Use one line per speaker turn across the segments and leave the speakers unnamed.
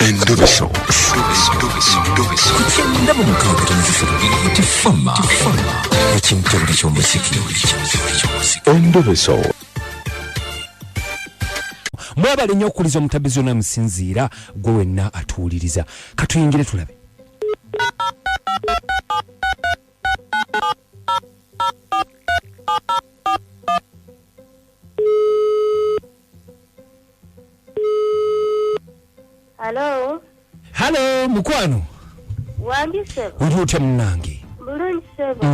Endobeso.
Ku 96.3 Tifama ekintabuli ky'omuziki.
Endobeso.
Mwebale nnyo okuwuliriza omutabizi yonna musinziira gwe wenna atuwuliriza. Katuyingire tulabe.
Halo,
Halo mukwano.
Wangi ssebo.
Oli otya munnange?
Bulungi ssebo.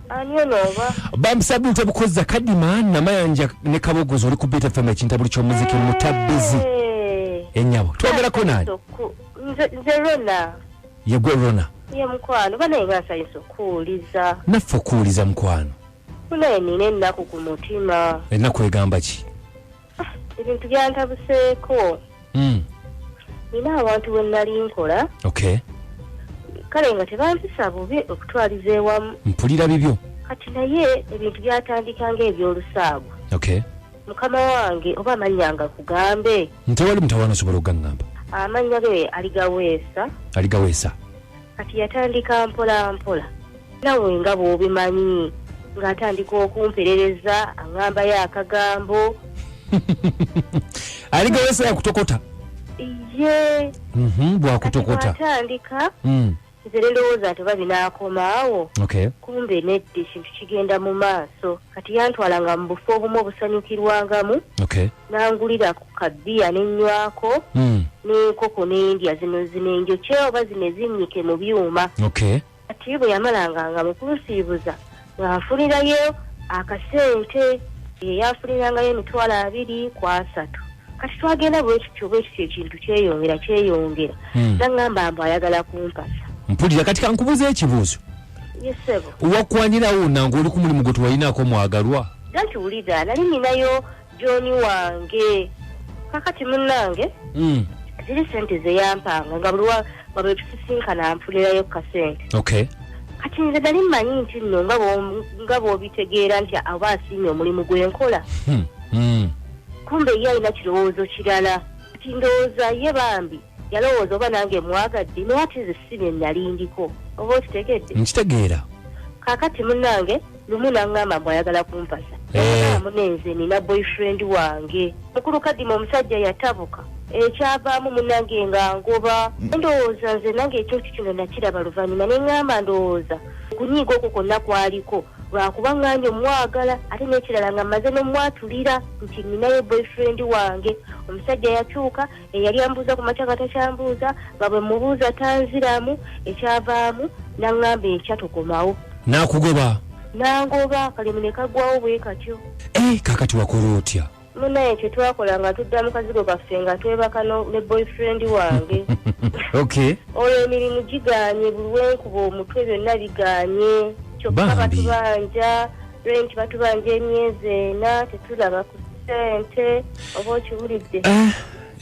Ani ono oba?
Bamusabi ntebukozza Kadima Namayanja ne Kabogoza, oli ku Beat FM ekintabuli ky'omuziki mutabizi. Ennyabo twogerako naani?
Nze Rona.
Yegwe Rona.
Ye mukwano, banaye nga nsanyusa okuwuliza.
Naffe okuwuliza mukwano.
Munaye nina ennaku ku mutima.
Ennaku egamba ki?
Ebintu byantabuseeko. Nina awantu we nali nkola. Kale nga tebampisa bubi okutwaliza ewamu.
Mpulira bibyo.
Kati naye ebintu byatandika ng'ebyolusaago. Mukama wange oba amannya nga kugambe.
Ntewali mutawaana osobola okugaŋŋamba.
Amannya ge aligaweesa.
Aligaweesa.
Kati yatandika mpola mpola. Nawe nga bw'obimanyi ng'atandika okumperereza aŋŋambayo akagambo.
Aligaweesa yakutokota.
Ye.
Bwakutokota.
Kati bw'atandika. Nze ne ndowooza nti oba binaakomaawo. Kumbe nedda ekintu kigenda mu maaso. Kati yantwalanga mu bufo obumu obusanyukirwangamu. Nangulira ku kabbiya ne nnywako. N'enkoko n'endya zino zino enjokye oba zino ezinnyike mu byuma. Kati bwe yamalanga nga mu kunsiibuza ng'anfunirayo akasente. Ye yanfunirangayo 20,000 ku 30. Kati twagenda bwe tutyo bwe tutyo ekintu kyeyongera kyeyongera. N'aŋŋamba mbu ayagala kumpasa.
Mpulira kati kankubuuze ekibuuzo.
Ye ssebo.
Wakwanirawo nange oli ku mulimu gwe tewalinaako mwagalwa?
Anti wulira nali ninayo John wange. Kakati munnange. Ziri ssente ze yampanga nga buli nga bwe tusisinkana nfunirayo kasente. Kati nze nali mmanyi nti nno nga bw'obitegeera nti aba asiimye omulimu gwe nkola. Kumbe ye alina kirowoozo kirala. Kati ndowooza ye bambi yalowooza oba nange mwagadde naye ate nze si bye nali ndiko. Oba okitegedde?
Nkitegeera.
Kaakati munnange lumu n'aŋŋamba mbu ayagala kumpasa. Munenze nina boyfriend wange. Mukulu Kadima omusajja yatabuka. Ekyavaamu munnange nga ngoba. Ndowooza nze nange ekintu kino nakiraba luvannyuma ne ŋŋamba ndowooza kunyiiga okwo kwonna kwaliko lwakuba ŋŋambye omwagala ate n'ekirala nga mmaze n'omwatulira nti nninayo boyfriend wange. Omusajja yakyuka eyali ambuuza ku makya nga takyambuuza nga bwe mubuuza tanziramu ekyavaamu n'aŋŋamba enkya tokomawo.
N'akugoba?
N'angoba akalimu ne kaggwawo bwe katyo.
Kaakati wakola otya?
Munaye kye twakola nga tudda mu kazigo kaffe nga twebaka ne boyfriend wange. Olwo emirimu gigaanye buli lwenkuba omutwe byonna bigaanye. Kyokka batubanja rent batubanja emyezi 4 tetulaba ku ssente oba okiwulidde.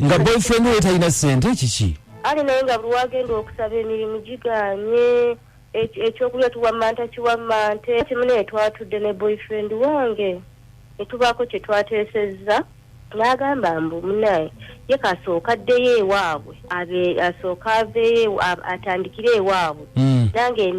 Nga boyfriend we talina ssente kiki?
Ali naye nga buli wagenda okusaba emirimu gigaanye. Ekyokulya tuwammanta kiwammante. Kati munaye twatudde ne boyfriend wange. Ne tubaako kye twateesezza. N'agamba mbu munaye ye kasooka addeyo ewaabwe. Asooka aveeyo atandikire ewaabwe. Nange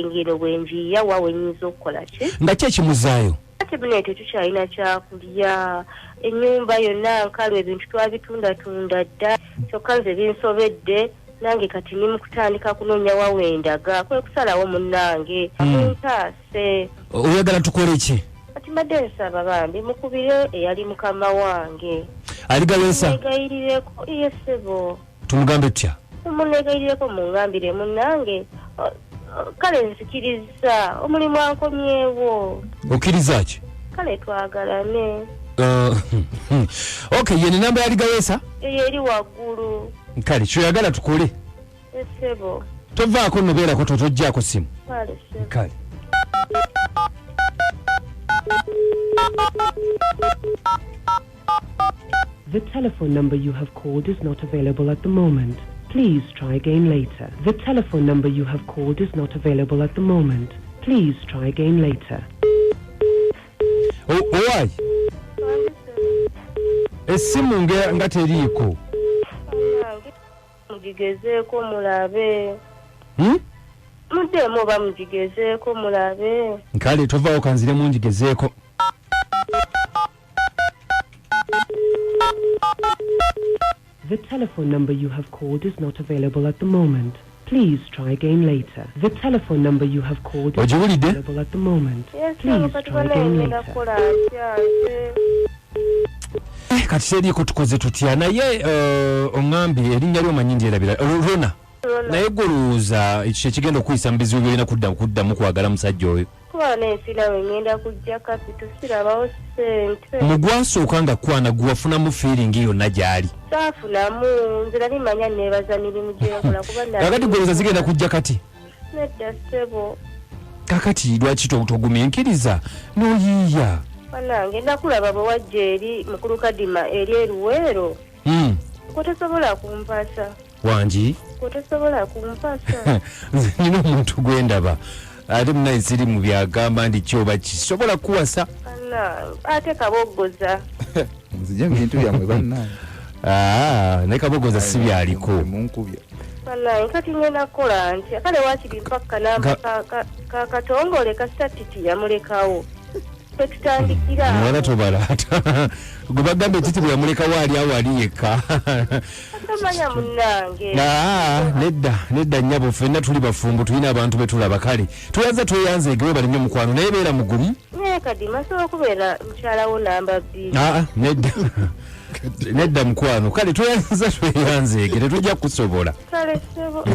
ngeno bwe njiya wa we nnyinza okukola ki?
Nga ki ekimuzaayo?
Ate munaye tetukyalina kyakulya. Ennyumba yonna nkalu ebintu twabitundatunda dda. Kyokka nze binsobedde. Nange kati ndi mu kutandika kunoonya wa we ndaga. Kwe kusalawo munnange. Muntaase.
Oyagala tukole ki?
Kati mbadde nsaba bambi mukubire eyali mukama wange.
Aligaweesa?
Muneegayirireko, iye ssebo.
Tumugambe tutya?
Muneegayirireko mungambire munnange. Kale nzikiriza omulimu ankomyewo.
Okkiriza ki?
Kale twagalane.
Okay, ye namba yaligaweesa?
Eyo eri waggulu.
Kale kyoyagala tukole.
Ssebo.
Tovaako nno beerako totojjaako simu.
Kale ssebo.
Kale.
The telephone number you have called is not available at the moment. Please try again later. The telephone number you have called is not available at the moment. Please try again later.
Owai? Essimu nga teriiko.
Mugigezeeko mulabe. Muddemu oba mugigezeeko mulabe.
Nkale tovaawo, kanziremu ngigezeeko.
The telephone number you have called is not available at the moment. Please try again later. The telephone number you have called is not available at the moment.
Yes,
Please
kati
try
banaye
again
ngenda
later.
kukola ntya nze?
Kati teriiko tukoze tutya? Naye oŋŋambye erinnya lyomanyi ndyerabira. Rona.
Rona.
Naye gwe olowooza ekyo kyekigenda okuyisa mu bizibu byolina kuddamu kwagala musajja oyo?
Kuba naye sina we ngenda kujja kapito, sirabawo ssente.
Mu gwasooka nga kwana gwe wafunamu feeling yonna gy'ali?
Saafunamu, nze nali manya neebaza mirimu gyenkola kuba nali-
Kakati gwe olowooza zigenda kujja kati?
Nedda ssebo.
Kakati lwaki togumiikiriza n'oyiiya?
Bannange, nakulaba bwe wajja eri mukulu Kadima eri eruweero. Gwe tosobola kumpasa.
Wangi?
Gwe tosobola kumpasa.
Nze nina omuntu gwendaba, ate munaye siri mu byagamba nti kyoba kisobola kuwasa.
Bannange, ate kaboggoza.
Nzije mu bintu byammwe bannange.
Ah, naye kabogoza si byaliko.
Munkubya.
Bannange, kati ngenda kukola ntya? Kale waakiri mpa kanamba ka Katongole, kasita titi yamulekawo tetutandikira.
Muwala tobalaata, gwe bagamba ekiti bwe yamulekawo ali awo ali yekka.
Tomanya munnange.
Aa, nedda nedda nnyabo, ffenna tuli bafumbo, tulina abantu betulaba. Kale tweyanza, tweyanzeege, webale nnyo mukwano, naye beera mugumu.
Naye Kadima, sobola okubeera mukyalawo namba 2.
Aa, nedda nedda mukwano, kale tweyanza, tweyanzeege, tetujja kusobola.
Kale ssebo.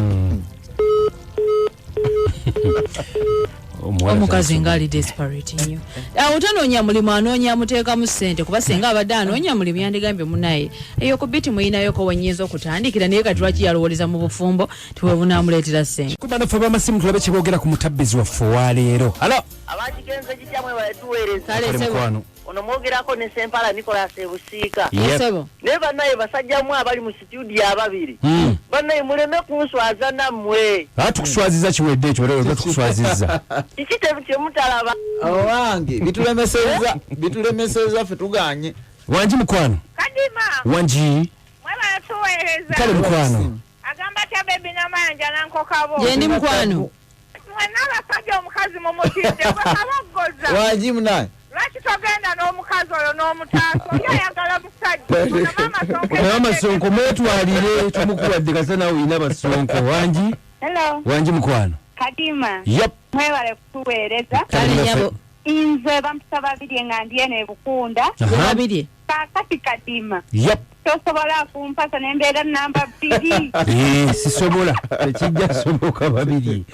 Omuwala
Omukazi
tasobola.
ngaali desperate nnyo awo, tanoonya mulimu, anoonya amuteekamu ssente, kuba senga abadde anoonya mulimu yandigambye munaye eyo ku biti muyinayoko wenyinza okutandikira. Naye kati lwaki yalowoleza mu bufumbo tiwebunaamuleetera ssente?
Kuba naffe bamasimu tulabe kyeboogera ku mutabbizi waffe owaleero. Alo.
Abakigenze kityamwe baletuweereza.
Kale
Kale
ssebo.
mukwano.
Ono mwogerako ne Sempala Nicolas Ebusiika.
Yep.
Ssebo.
Naye bannaye basajjamu abali mu situdiyo ababiri, bannaye muleme kunswaza nammwe.
Aa, tukuswaziza kiwedde ekyo, era tukuswaziza.
Kiki kyemutalaba?
Owange bitulemeseza, bitulemeseza, ffe tuganye.
Wangi mukwano.
Kadima.
Wangi.
Mwebale tuweereza.
Kale mukwano.
Agamba tya bebi Namayanja nankokabo?
Gyendi mukwano.
Mwenna abasajja omukazi mumutidde gwe kaboggoza.
Wangi munaye.
Lwaki togenda n'omukazi oyo n'omutaasa? Oli ayagala musajja. Ono maama Sonko.
Naye amasonko mwetwalire, tumukuwadde kasa nawe olina basonko. Wangi.
Hello.
Wangi mukwano.
Kadima.
Yep.
Mwebale kutuweereza.
Kale nyabo.
Nze bampita Babirye nga ndi eno Ebukunda.
Babirye.
Kaakati Kadima.
Yep.
Tosobola kumpasa nembeera namba 2?
Eh, sisobola, tekijja soboka babiri.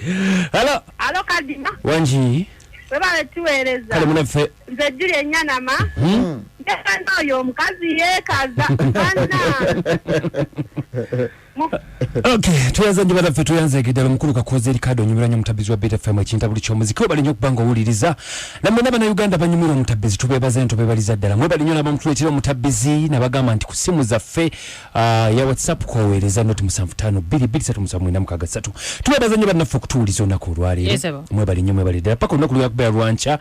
Alo.
Alo Kadima.
Wangi.
Webale tuweereza.
Kale munaffe.
Nze Julia Enyanama. Ndeka oyo omukazi yeekaza banna.
Okay, tweyanza nnyo banaffe, tweyanzeege ddala. Omukulu Kakoze Erikado, onyumira nnyo omutabizi wa Beta FM ekintabuli ky'omuziki. Webale nnyo okuba nga owuliriza, nammwe n'Abannayuganda banyumira omutabizi, tubeebaza nnyo, tubeebaliza ddala. Mwebale nnyo n'abamutuleetera omutabizi, nabagamba nti ku ssimu zaffe ya WhatsApp kwoweereza noti 75 2 2 3 9 6. Tubeebaza nnyo bannaffe okutuwuliza olunaku olwaleero.
Yes, sir.
Mwebale nnyo, mwebale ddala, paka olunaku lwakubeera lwankya.